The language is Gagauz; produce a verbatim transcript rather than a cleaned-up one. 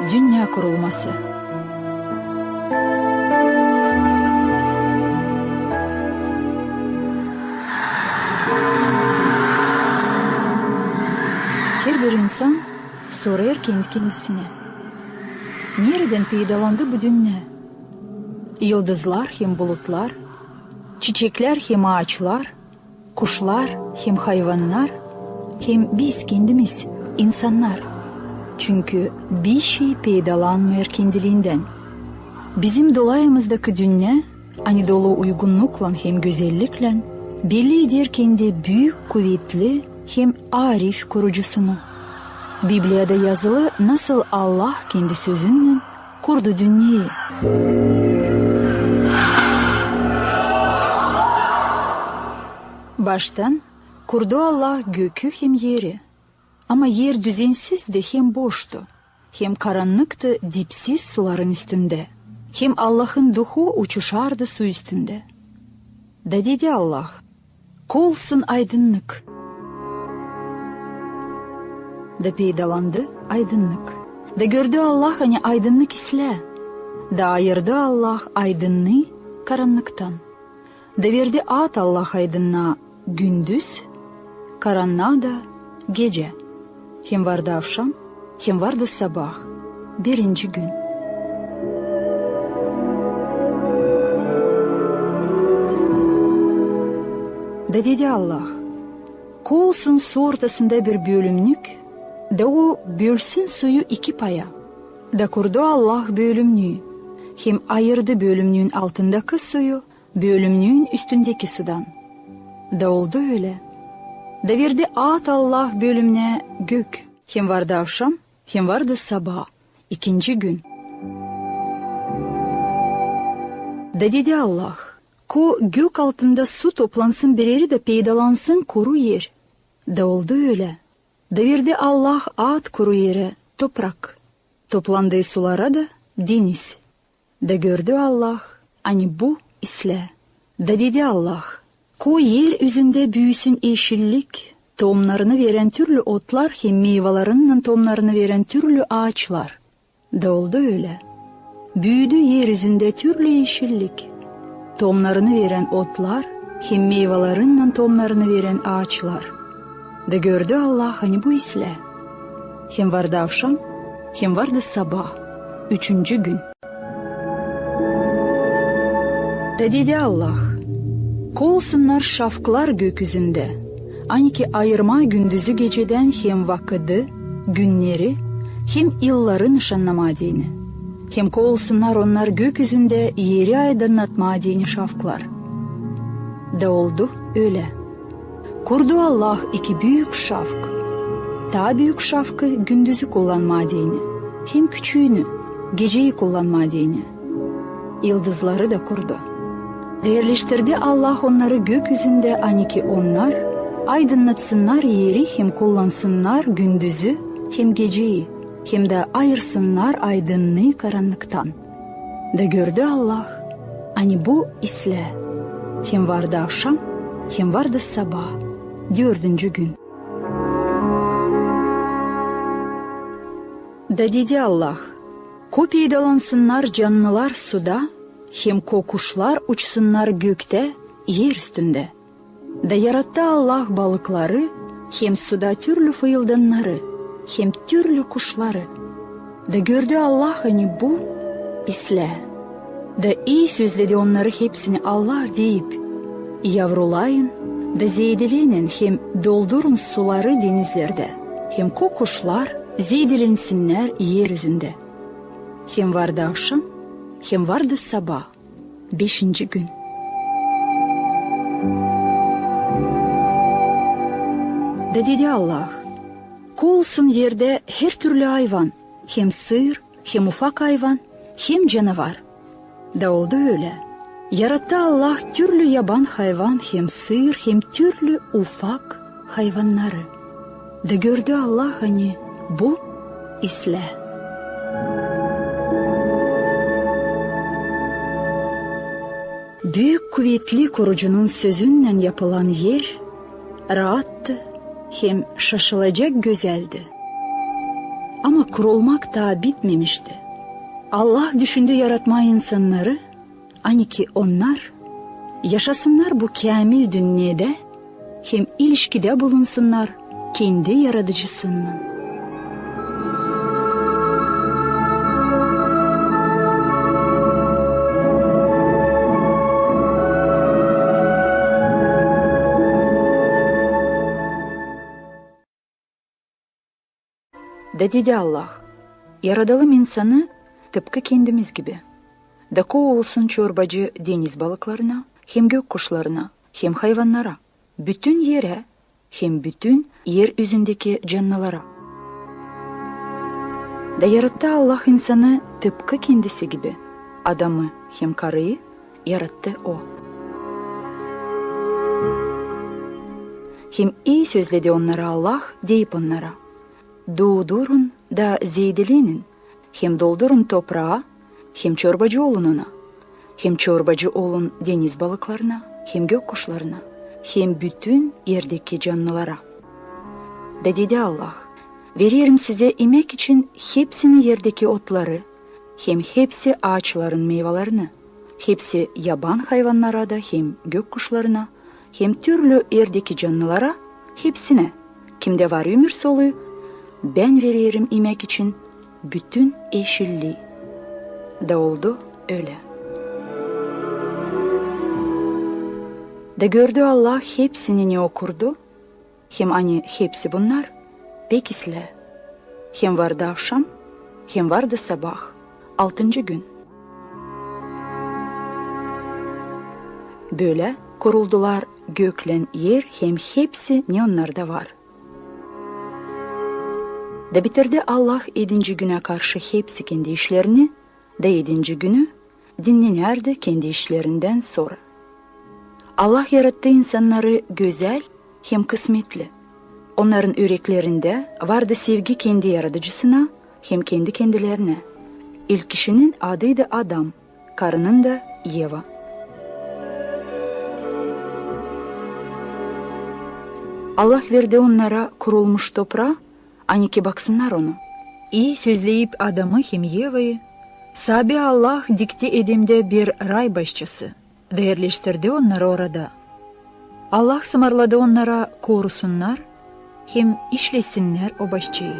Dünnä kurulması. Herbir insan sorêr kendi-kendisinä: neredän peydalandı bu dünnä? Yıldızlar hem bulutlar, çiçeklär hem aaçlar, kuşlar hem hayvannar, hem biz kendimiz, insannar. Çünkü bişey peydalanmêêr kendiliindän. Bizim dolayımızdakı dünnä, ani dolu uygunnuklan hem gözelliklän, belli eder kendi büük kuvetli hem arif kurucusunu. Bibliyada yazılı, nasıl Allah kendi sözünnän kurdu dünneyi. Baştan kurdu Allah gökü hem eri. Ama er düzensizdi hem boştu, hem karannıktı dipsiz suların üstündä, hem Allahın Duhu uçuşardı su üstündä. Da dedi Allah: "Kolsun aydınnık." Da peydalandı aydınnık. Da gördü Allah, ani aydınnık islää. Da ayırdı Allah aydınnıı karannıktan. Da verdi ad Allah aydınnıa gündüz, karannıa da gecä. Hem vardı avşam, hem vardı sabaa, birinci gün. Da dedi Allah: "Kolsun su ortasında bir bölümnük, da o bölsün suyu iki paya." Da kurdu Allah bölümnüü, hem ayırdı bölümnüün altındakı suyu bölümnüün üstündeki sudan. Da oldu ölä. Da verdi ad Allah bölümnä gök. Hem vardı avşam, hem vardı sabaa, ikinci gün. Da dedi Allah: "Ko gök altında su toplansın bir erä da peydalansın kuru er." Da oldu ölä. Da verdi Allah ad kuru erä toprak, toplandıı sulara da deniz. Da gördü Allah, ani bu islää. Da dedi Allah: "Ko er üzündä büüsün eşillik, tomnarını verän türlü otlar hem meyvalarınnan tomnarını verän türlü aaçlar." Da oldu ölä. Büüdü er üzündä türlü eşillik, tomnarını verän otlar hem meyvalarınnan tomnarını verän aaçlar. Da gördü Allah, ani bu islää. Hem vardı avşam, hem vardı sabaa, üçüncü gün. Da dedi Allah: "Kolsunnar şafklar gök üzündä, ani ki ayırmaa gündüzü gecedän hem vakıdı, günneri hem yılları nışannamaa deyni. Hem kolsunnar onnar gök üzündä eri aydınnatmaa deyni şafklar." Da oldu ölä. Kurdu Allah iki büük şafk. Taa büük şafkı gündüzü kullanmaa deyni, hem küçüünü geceyi kullanmaa deyni. Yıldızları da kurdu. Erleştirdi Allah onnarı gök üzündä, ani ki onnar aydınnattınsınnar eri hem kullansınnar gündüzü hem geceyi, hem dä ayırsınnar aydınnıı karannıktan. Da gördü Allah, ani bu islää. Hem vardı avşam, hem vardı sabaa, dördüncü gün. Da dedi Allah: "Ko peydalansınnar canlılar suda, hem ko kuşlar uçsunnar göktä, er üstündä." Da yarattı Allah balıkları hem suda türlü fıyıldannarı hem türlü kuşları. Da gördü Allah, ani bu islää. Da ii sözledi onnarı hepsini Allah, deyip: "Yavrulayın da zeedelenä hem doldurun suları denizlerdä, hem ko kuşlar zeedelensinnär er üzündä." Hem vardı avşam, hem vardı sabaa, beşinci gün. Da dedi Allah: "Kolsun erdä her türlü ayvan, hem sığır, hem ufak ayvan, hem canavar." Da oldu ölä. Yarattı Allah türlü yaban hayvan, hem sığır, hem türlü ufak hayvannarı. Da gördü Allah, ani bu islää. Büük kuvetli Kurucunun sözünnän yapılan er raattı hem şaşılacak gözäldi. Ama kurulmak taa bitmemişti. Allah düşündü yaratmaa insannarı, ani ki onnar yaşasınnar bu käämil dünnedä hem ilişkidä bulunsunnar kendi Yaradıcısınnan. Da dedi Allah: "Yaradalım insanı tıpkı kendimiz gibi. Da ko olsun çorbacı deniz balıklarına, hem gök kuşlarına, hem hayvannara, bütün erä, hem bütün er üzündeki canlılara." Da yarattı Allah insanı tıpkı kendisi gibi, adamı hem karıyı yarattı O. Hem ii sözledi onnara Allah, deyip onnara: "Doodurun da zeedelenin, hem doldurun topraa, hem çorbacı olun ona, hem çorbacı olun deniz balıklarına, hem gök kuşlarına, hem bütün erdeki canlılara." Da dedi Allah: "Vererim sizä imäk için hepsini erdeki otları, hem hepsi aaçların meyvelerini, hepsi yaban hayvannara da hem gök kuşlarına, hem türlü erdeki canlılara, hepsinä, kimdä var ümür solu, bän vererim imäk için bütün eşilli." Da oldu ölä. Da gördü Allah hepsini, ne O kurdu, hem ani hepsi bunnar pek islää. Hem vardı avşam, hem vardı sabaa, altıncı gün. Bölä kuruldular göklän er hem hepsi, ne onnarda var. Da bitirdi Allah edinci günä karşı hepsi kendi işlerini, da edinci günü dinnenärdi kendi işlerindän sora. Allah yarattı insannarı gözäl hem kısmetli. Onnarın üreklerindä vardı sevgi kendi Yaradıcısına hem kendi-kendilerinä. İlk kişinin adıydı Adam, karının da Eva. Allah verdi onnara kurulmuş topraa, ani ki baksınnar onu, ii sözleyip Adamı hem Evayı. Saabi Allah dikti Edemdä bir ray başçası da erleştirdi onnarı orada. Allah sımarladı onnara korusunnar hem işlesinnär o başçayı.